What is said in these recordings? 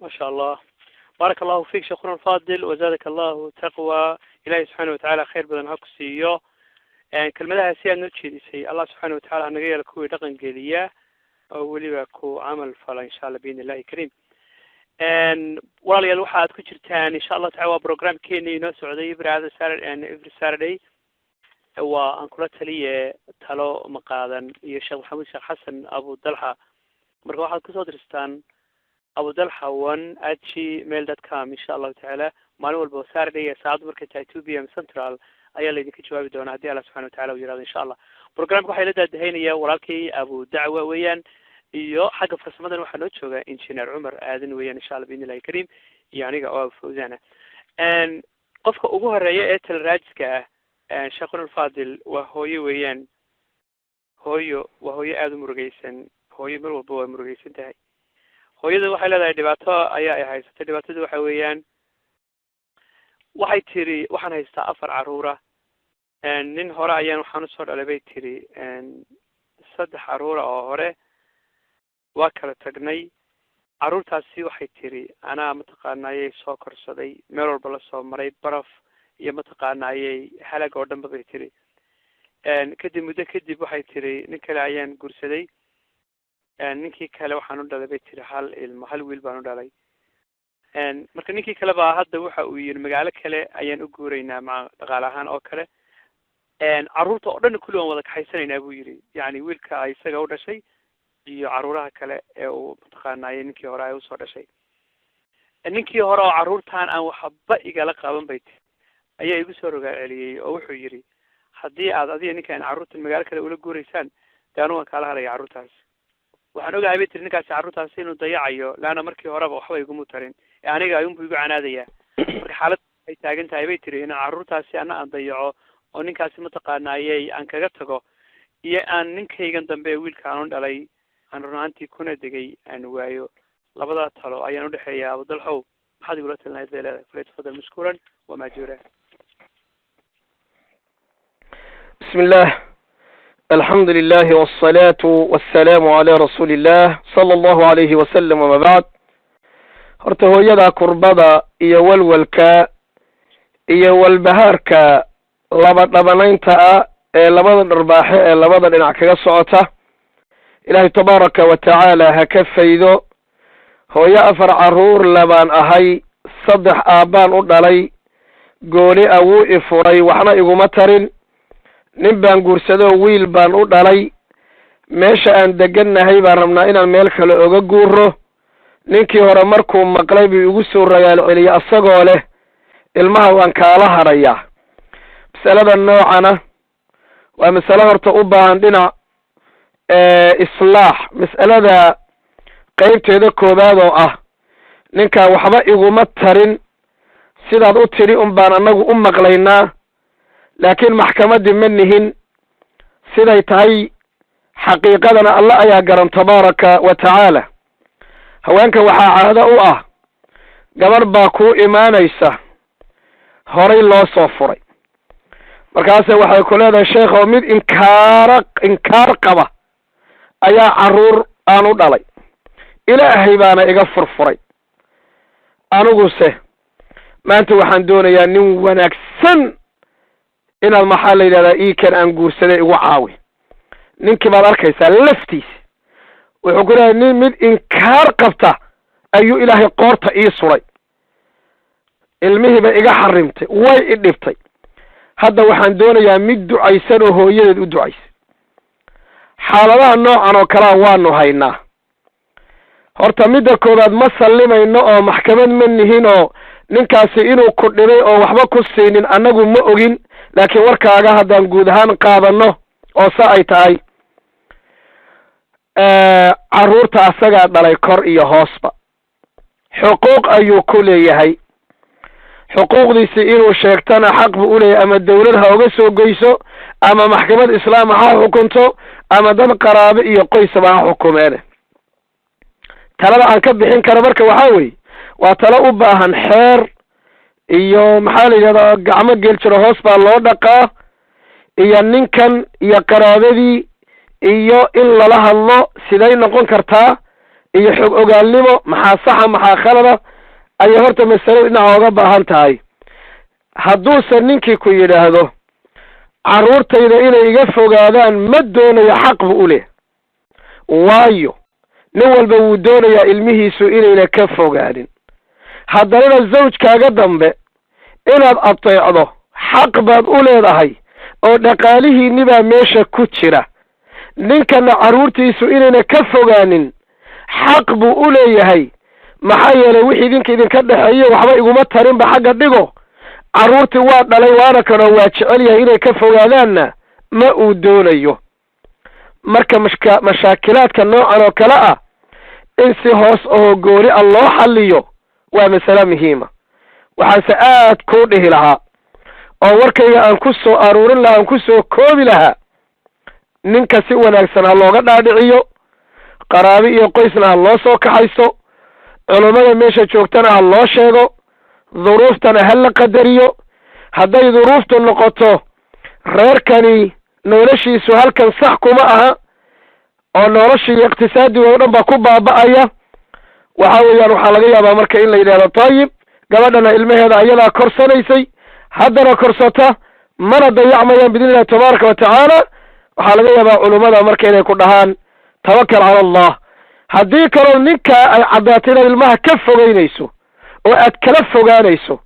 Ma sha Allah, baaraka Allahu fiik, sheekhuna alfadil, wazaadaka Allahu taqwa. Ilahi subxaana watacaala khayr badan ha ku siiyo. Kelmadaha si aad noo jeedisay, Allah subxaana watacala hanaga yeelo kuwii dhaqan geliya oo weliba ku camal fala, insha Allah, biidn Illahi karim. Walaalayaal, waxa aad ku jirtaan, insha Allah tacala, waa programkeeni inoo socday every other Saturday, every Saturday. Waa aan kula taliye, talo ma qaadan, iyo Sheekh Maxamuud Sheekh Xasan Abu Dalxa. Marka waxaad kusoo dirstaan abudalxa1@gmail.com, insha Allahu tacaala. Maalin walba oo Saturday, saacaddu markay tahay 2 p.m. Central, ayaa laydinka jawaabi doonaa, haddii Allah subxana watacala uu yirahdo, insha Allah. Programka waxaa ila daadahaynaya walaalkay Abu Dacwa weeyaan, iyo xagga farsamadan waxaa noo jooga Engineer Cumar Aadan weeyaan, insha Allah, biidn Illahi karim, iyo aniga oo Fawzana. Qofka ugu horeeya ee talraajiska ah, sheekhuna alfadil, waa hooyo weeyaan. Hooyo waa hooyo aada u murugeysan. Hooyo mar walba waa murugeysan tahay. Hooyada waxay leedahay dhibaato ayaa ay haysatay. Dhibaatadu waxa weeyaan, waxay tiri, waxaan haystaa afar caruura. Nin hore ayaan waxaan usoo dhalay, bay tiri, saddex caruura oo hore. Waa kala tagnay. Carruurtaasi, waxay tiri, anaa mataqaanayay soo korsaday, meel walba lasoo maray, baraf iyo mataqaanayay halag oo dhanba, bay tiri. Kadib, muddo kadib, waxay tiri, nin kale ayaan guursaday. Ninkii kale waxaan u dhalay, bay tiri, hal ilmo, hal wiil baan u dhalay. Marka ninkii kale baa hadda waxa uu yiri, magaalo kale ayaan u guuraynaa, maca dhaqaale ahaan oo kale. Carruurta oo dhan kulli waan wada kaxaysanaynaa, buu yidhi, yacni wiilka ay isaga u dhashay iyo carruuraha kale ee uu mataqaanaaye ninkii hore ay usoo dhashay. Ninkii hore oo carruurtan aan waxba igala qaban, bay tiri, ayaa igu soo rogaal celiyey oo wuxuu yidhi, haddii aad adiga ninkaan carruurtan magaalo kale ula guuraysaan, dee anugu waan kaala hadlaya carruurtaas. Waxaan ogahay, bay tiri, ninkaasi carruurtaasi inuu dayacayo, laanna markii horeba waxba igumu tarin ee aniga ayuunbu igu canaadaya. Marka xaalad ay taagan tahay, bay tiri, in carruurtaasi ana aan dayaco oo ninkaasi mataqaanaayey aan kaga tago, iyo aan ninkaygan dambe ee wiilka aan u dhalay aan run ahaantii kuna degay aan waayo, labada talo ayaan udhexeeya. Abudalxow, maxaad igula talin lahayd, bay leedahay. Falyatafadal mashkuuran wamaajuura. بسم الله، الحمد لله، والصلاة والسلام على رسول الله صلى الله عليه وسلم، وما بعد. Horta hooyada kurbada iyo walwalka iyo walbahaarka laba dhabanaynta ah ee labada dharbaaxe ee labada dhinac kaga socota, Ilaahay tabaaraka wa tacaala ha ka faydo. Hooyo afar carruur labaan ahay, saddex aabbaan u dhalay, gooni a wuu i furay, waxna iguma tarin. Nin baan guursadoo wiil baan u dhalay. Meesha aan degannahay baan rabnaa inaan meel kale oga guuro. Ninkii hore markuu maqlay buu igu soo ragaal celiyey, asagoo leh, ilmaha waan kaala hadhayaa. Masalada noocana waa masale horta u baahan dhinac islaax. Mas'alada qeybteeda koowaad oo ah, ninkaa waxba iguma tarin sidaad u tidhi un baan annagu u maqlaynaa, laakiin maxkamaddii ma nihin. Siday tahay xaqiiqadana Alla ayaa garan tabaaraka wa tacaala. Haweenka waxaa caado u ah, gabarh baa kuu imaanaysa horay loo soo furay, markaase waxay ku leedahay, sheekhow, mid inkaara inkaar qaba ayaa carruur aan u dhalay, Ilaahay baana iga furfuray, aniguse maanta waxaan doonayaa nin wanaagsan inaad, maxaa la yidhahdaa, iikan aan guursaday igu caawi. Ninkii baad arkaysaa laftiisa wuxuu ku leeyahay, nin mid inkaar qabta ayuu Ilaahay qoorta ii suray, ilmihiiba iga xarimtay, way i dhibtay. Hadda waxaan doonayaa mid ducaysan oo hooyadeed u ducaysay. Xaaladaha noocan oo kalea waanu haynaa. Horta midda koowaad, ma sallimayno oo maxkamad ma nihin, oo ninkaasi inuu ku dhibay oo waxba ku siinin annagu ma ogin, laakiin warkaaga haddaan guud ahaan qaadanno oo sa ay tahay, carruurta asagaa dhalay kor iyo hoosba, xuquuq ayuu ku leeyahay. Xuquuqdiisi inuu sheegtana xaq buu u leeyahay, ama dawlad ha oga soo goyso, ama maxkamad islaama ha xukunto, ama dad qaraabe iyo qoysaba ha xukumeene. Talada aan ka bixin karo marka waxaa weeye, waa talo u baahan xeer iyo, maxaa la yidhahdaa, gacmo geeljiro hoos baa loo dhaqaa, iyo ninkan iyo qaraabadii iyo in lala hadlo. Siday noqon kartaa Iyo xog ogaalnimo, maxaa saxa, maxaa khalada, ayay horta masaladu dhinaca oga baahan tahay. Hadduusan ninkii ku yidhaahdo carruurtayda inay iga fogaadaan ma doonayo, xaq bu u leh, waayo nin walba wuu doonayaa ilmihiisu inayna ka fogaanin. Haddanana zawjkaaga dambe inaad ateecdo xaq baad u leedahay, oo dhaqaalihiinni baa meesha ku jira. Ninkana carruurtiisu inayna ka fogaanin xaq buu u leeyahay, maxaa yeelay wixii idinka idinka dhexeeye waxba iguma tarinba, xagga dhigo, carruurtii waa dhalay, waana kanoo waa jecel yahay, inay ka fogaadaanna ma uu doonayo. Marka mashaakilaadka noocan oo kale ah in si hoos ahoo gooni ah loo xalliyo waa masale muhiima. Waxaanse aad kuu dhihi lahaa oo warkayga aan ku soo aruurin lahaa, aan ku soo koobi lahaa, ninka si wanaagsan ha looga dhaadhiciyo, qaraabi iyo qoysna ha loo soo kaxaysto, culummada meesha joogtana ha loo sheego, duruuftana ha la qadariyo. Hadday duruuftu noqoto reerkani noloshiisu halkan sax kuma aha, oo noloshii iyo iqtisaadiga oo dhan baa ku baaba'aya, waxa weeyaan waxaa laga yaabaa marka in la yidhahdo tayib, gabadhana ilmaheeda ayadaa korsanaysay, haddana korsata, mana dayacmayaan biidni illahi tabaaraka wa tacaala. Waxaa laga yaabaa culummada marka inay ku dhahaan tawakal cala Allah. Haddii kaloo ninkaa ay caddaato inaad ilmaha ka fogeynayso oo aad kala fogaanayso,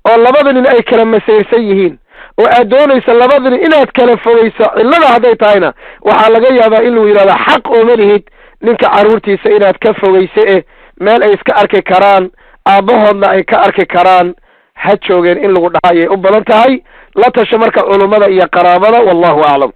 oo labada nin ay kala masayrsan yihiin, oo aad doonayso labada nin inaad kala fogeyso, cillada hadday tahayna, waxaa laga yaabaa in lagu yidhahdo xaq ooma lihid ninka carruurtiisa inaad ka fogeyso, meel ay iska arki karaan, aabbahoodna ay ka arki karaan ha joogeen in lagu dhaha ayay u badan tahay. La tasho marka culummada iyo qaraabada, wallahu aclam.